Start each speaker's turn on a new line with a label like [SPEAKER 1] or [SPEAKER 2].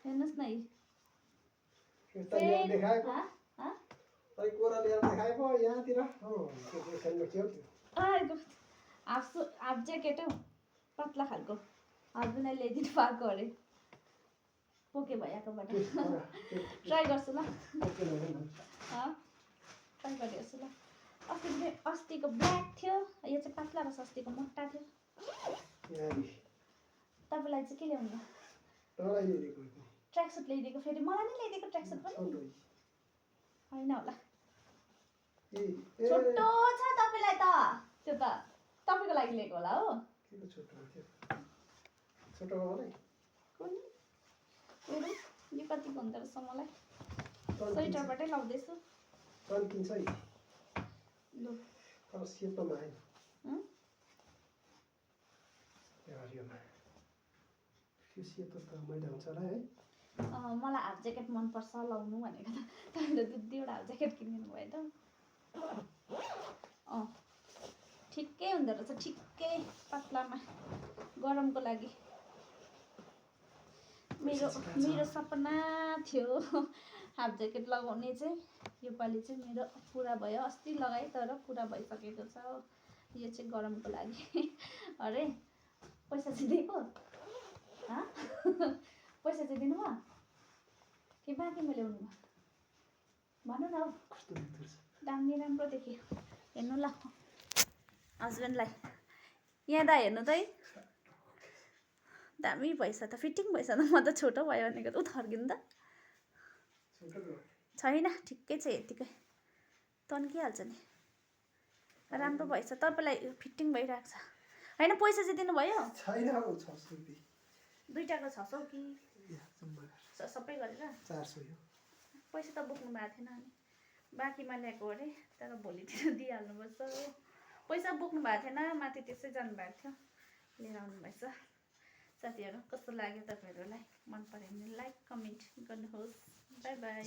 [SPEAKER 1] हेर्नुहोस् न
[SPEAKER 2] फिर्ता ल्याएर देखाएको
[SPEAKER 1] हाँ
[SPEAKER 2] तै कोरा ल्याएर देखाएको यहाँतिर हो त्यो देखाउनु के हो त्यो
[SPEAKER 1] हाफ ज्याकेट हौ पतला खालको हस्बेन्डले ल्याइदिनु भएको अरे पोके भइआएकोबाट ट्राई गर्छु ल ट्राई गरिहेर्छु ल अस्तिको ब्ल्याक थियो यो चाहिँ पातला रहेछ अस्तिको मोटा थियो तपाईँलाई चाहिँ के ल्याउनु ट्र्याकसुट ल्याइदिएको फेरि मलाई नै ल्याइदिएको ट्र्याकसुट पनि होइन होला छोटो छ तपाईँलाई त त्यो त तपाईँको लागि ल्याएको होला हो यो कतिको हुँदो रहेछ मलाई स्वेटरबाटै लाउँदैछु लु मलाई हाफ ज्याकेट मनपर्छ लाउनु भनेको त तपाईँले 2-2वटा हाफ ज्याकेट किनिदिनु भयो त ठिक्कै हुँदो रहेछ ठिक्कै पातलामा गरमको लागि मेरो सपना थियो हाफ ज्याकेट लगाउने चाहिँ योपालि चाहिँ मेरो पुरा भयो अस्ति लगाएँ तर पुरा भइसकेको छ यो चाहिँ गरमको लागि अरे पैसा चाहिँ दिएको पैसा चाहिँ दिनुभयो कि बाँकीमा ल्याउनु भयो भन्नु न हौ दामी राम्रो देख्यो हेर्नु ल हस्बेन्डलाई यहाँ दा हेर्नु त है दामी भएछ त फिटिङ भएछ त म त छोटो भयो भनेको त उ थर्किनु त छैन ठिक्कै छ यतिकै तन्किहाल्छ नि राम्रो भएछ तपाईँलाई फिटिङ भइरहेको छ होइन पैसा चाहिँ दिनुभयो दुईटाको 600 कि सबै गरेर
[SPEAKER 2] 400
[SPEAKER 1] पैसा त बोक्नु भएको थिएन अनि बाँकीमा ल्याएको अरे तर भोलितिर दिइहाल्नुपर्छ पैसा बोक्नु भएको थिएन माथि त्यसै जानुभएको थियो लिएर आउनुभएछ साथीहरू कस्तो लाग्यो तपाईँहरूलाई मन पऱ्यो भने लाइक कमेन्ट गर्नुहोस् बाई बाई